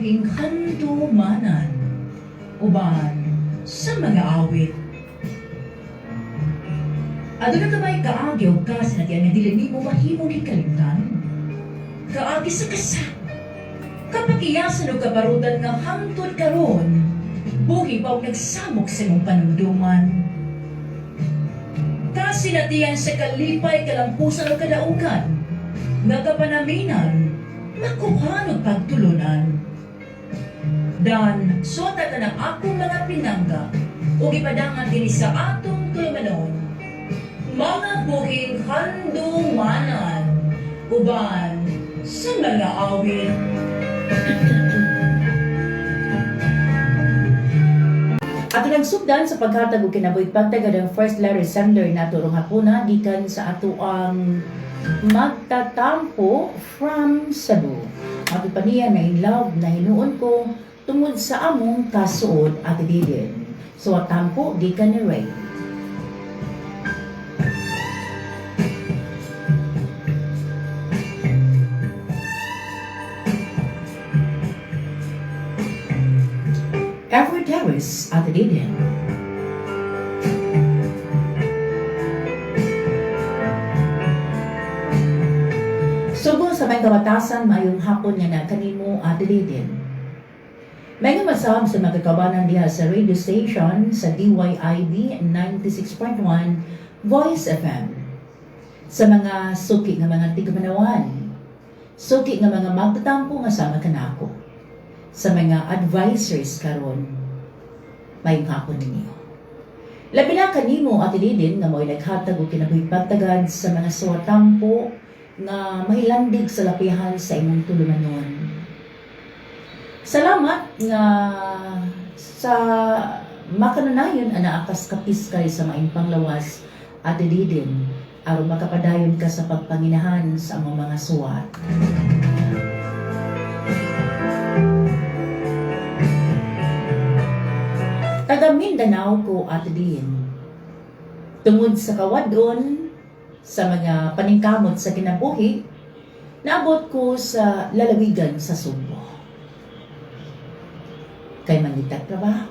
Buhing handumanan uban sa mga awit. Aduna ka ba'y kaagi o kasinatian nga dili nimo mahimong hikalimtan? Kaagi sa kasa. Kapakiyasan o kabarutan nga hangtod karon, buhi pa og nagsamok sa imong panumduman. Kasinatian sa kalipay, kalampusan o kadaugan, nga kapanaminan, makuhan og pagtulunan. Dan, suwata ka ng akong mga pinangga, ug ipadangan dinhi sa atong tulumanon, mga buhing handumanan, uban sa mga awit. Ato nagsugdan sa paghatag og kinabuhig pagtagad ang first letter sender nato rong hapuna gikan sa ato ang magtatampo from Cebu. Ato pa niya na in love na hinuon ko tungod sa among kasuod, Ate Didin. So tampo gikan ni Ray. Everett Harris, Ate Didin. Sugo sa may kabatasan, mayong hapon nga na kanimo, Ate Didin. May nga masahab sa mga kakabanan diha sa radio station sa DYIB 96.1 Voice FM. Sa mga suki nga mga tigmanawan, suki nga mga magtatampo nga sama kanako. Sa mga advisors karon, mayong hapon ninyo. Labi na kanimo, Ate Didin, nga mo'y naghatag og kinabuhi pagtagad sa mga suwatampo nga mahilandig sa lapihan sa imong tulumanon. Salamat nga sa makanunayon anaa kas kapiskay sa maayong panglawas, Ate Didin, aron makapadayon ka sa pagpanginahan sa among mga suwat. Taga Mindanao ko, Ate Din. Tungod sa kawadon sa mga paningkamot sa kinabuhi, naabot ko sa lalawigan sa Sugbo. Kay mangitag trabaho.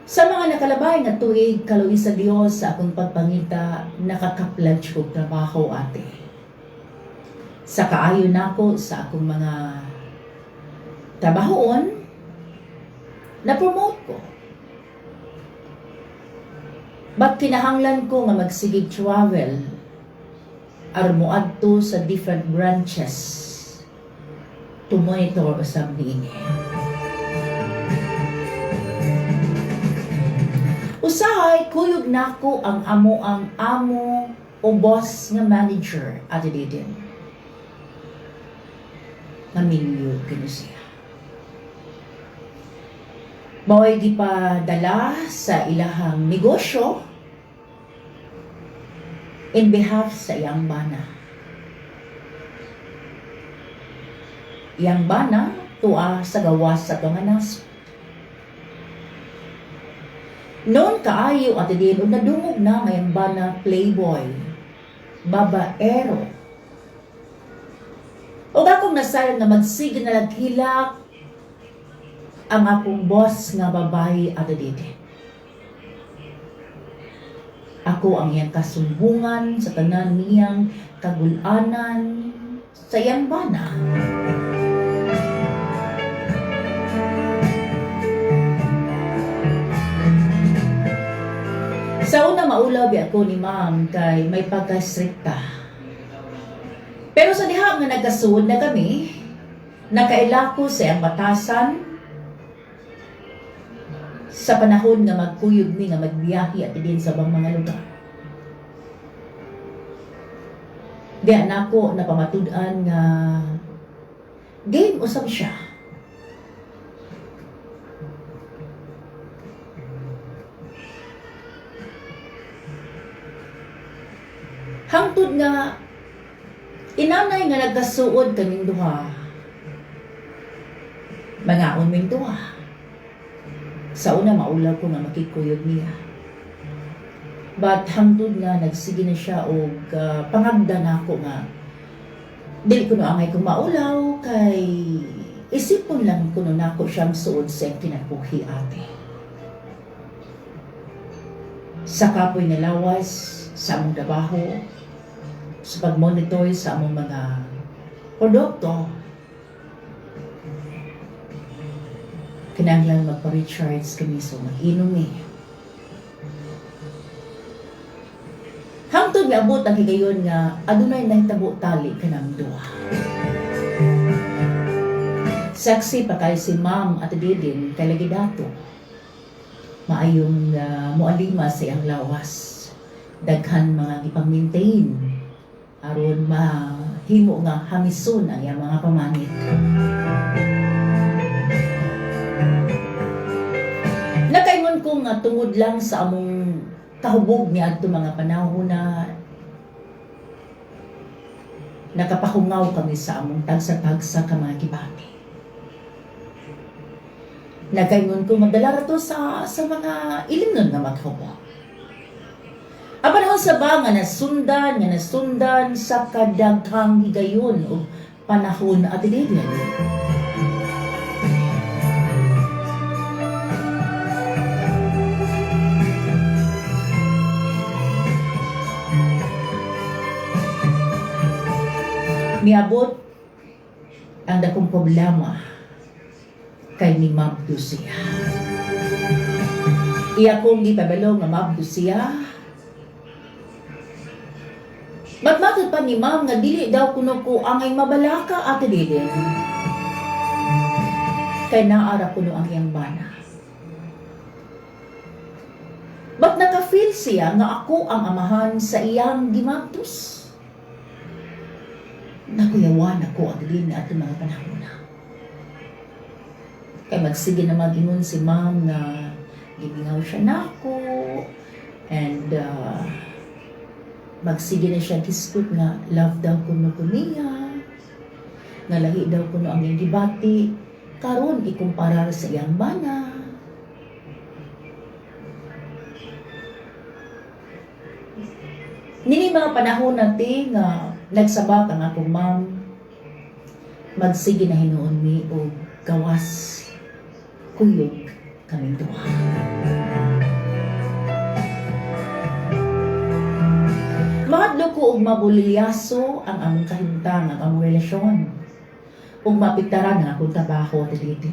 Sa mga nakalabay nga tuig, kaluoy sa Dios sa akong pagpangita, nakakaplag kog trabaho, ate. Sa kaayo nako sa akong mga trabahoon, na-promote ko. But kinahanglan ko nga magsigig travel aron moadto sa different branches to monitor usab niini. Usahay kuyog nako ang amo o boss nga manager, Ate Didin. Namilyo kini siya. Mao'y gipadala sa ilahang negosyo in behalf sa iyang bana. Iyang bana tuwa sa gawas sa nga nasod. Noon kaayo, Ate Din, ug nadungog na ngayang bana playboy, babaero. Ug akong nasayran nga magsige na naghilak ang akong boss nga babae, Ate Didi. Ako ang iyang kasumbungan sa tanan niyang kagulanan sa iyang bana. Sa una maulaw bi ako ni ma'am kay may pagka-strikta. Pero sa diha nga nagkasuod na kami, nakaila ko sa iyang batasan sa panahon nga magkuyog mi nga magbiyahe at din sa bang mga lugar. Diya nako napamatud-an nga game usab siya. Hangtod nga inanay nga nagkasuod kaming duha. Mangaon ming duha. Sa una maulaw ko nga makikuyog niya. But hangtod nga nagsige na siya og pangagda nako nga Dili ko no angay kong maulaw kay isipon lang kuno nako siyang suod sa iyang kinabuhi, ate. Sa kapoy nga lawas, sa among trabaho, sa pag-monitor sa among mga produkto, kinahanglan magpa-recharge kami, so mag-inom eh. Hangtod miabot ang higayon nga adunay nahitabo tali kanang duha. Sexy pa kay si Ma'am at Didin kay lagi dato. Maayong mualima sa iyang lawas. Daghan mga gipang-maintain aron mahimo nga hamison ang iyang mga pamanit. Nakaingon ko nga tungod lang sa among kahubog niadto mga panahon na nakapahungaw kami sa among tagsa-tagsa ka mga gibati. Nakaingon ko magdala ra to sa mga ilimnon nga maghubog. Ang panahon sa ba nga nasundan sa kadaghang higayon o panahon at Lilian. Miabot ang dakong problema kay ni Ma'am Lucia. Iya kong gipabalo nga Ma'am Lucia. Matmatod pa ni Ma'am nga dili daw kuno ko angay mabalaka, Ate Didin. Kay naara kuno ang iyang bana. But naka-feel siya nga ako ang amahan sa iyang gimabdos. Nakuyawan ako ang din na atong mga panahon na. Kay magsige na mag-ingon si Ma'am nga gimingaw siya nako and magsige na siya dispute nga love daw kuno ko niya, nga lahi daw kuno ang iyang gibati karon ikumpara sa iyang bana. Nini mga panahon na te nga nagsabak ang akong ma'am, magsige na hinuon mi og gawas kuyog kaming duha. Mahadlok ko og mabulilyaso ang among kahimtang, ang among relasyon. Ug mapiktaran ang akong trabaho at dili.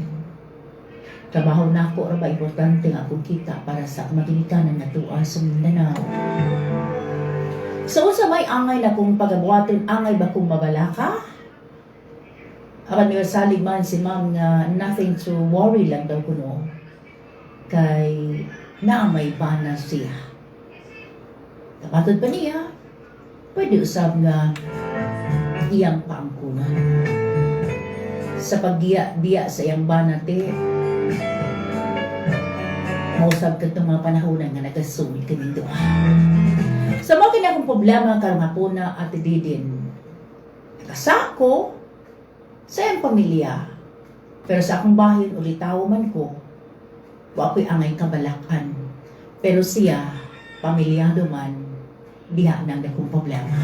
Trabaho nako ra ba importante nga akong kita para sa akong maginikanan nga tuwa sa Mindanao. So unsa may angay na kong pagabuhaton, angay ba kong mabalaka? Apan may salig man si ma'am nga nothing to worry lang daw kuno kay naa may bana siya. Kapatod pa niya, pwede usab nga iyang paangkunan. Sa pagbiya-biya sa iyang bana te, mausab kadtong mga panahon nga nagasugod kaming duha. Sa mga kini akong problema karong hapuna, Ate Didin, nakasako sa iyang pamilya, pero sa akong bahin ulitawo man ko, wa ko'y angay kabalakan. Pero siya, pamilyado man, diha nang dakong problema.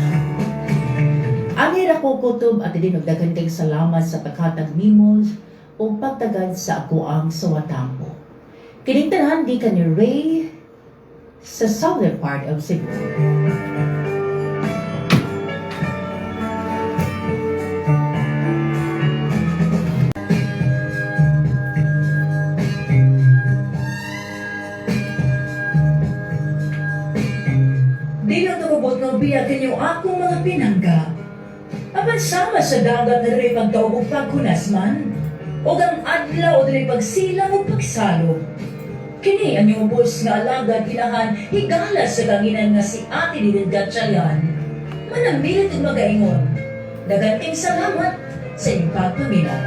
Ani ra ko kutob, Ate Didin, og daghan kayong salamat sa paghatag nimo o pagtagad sa ako ang sawatampo. Kining tanan gikan ni Ray sa southern part of Cebu. Di lang tumubot ng biya kanyo akong mga pinangga. Apan sama sa dagat na diri pagdaog ug paghunas man, ug ang adlaw diri pagsilang ug pagsalog. Kini ang inyong bus nga alagad inahan higala sa kanginan nga si Ate Didin Gatchalian. Manamilit ug magaingon. Daghang salamat sa inyong pagpaminaw.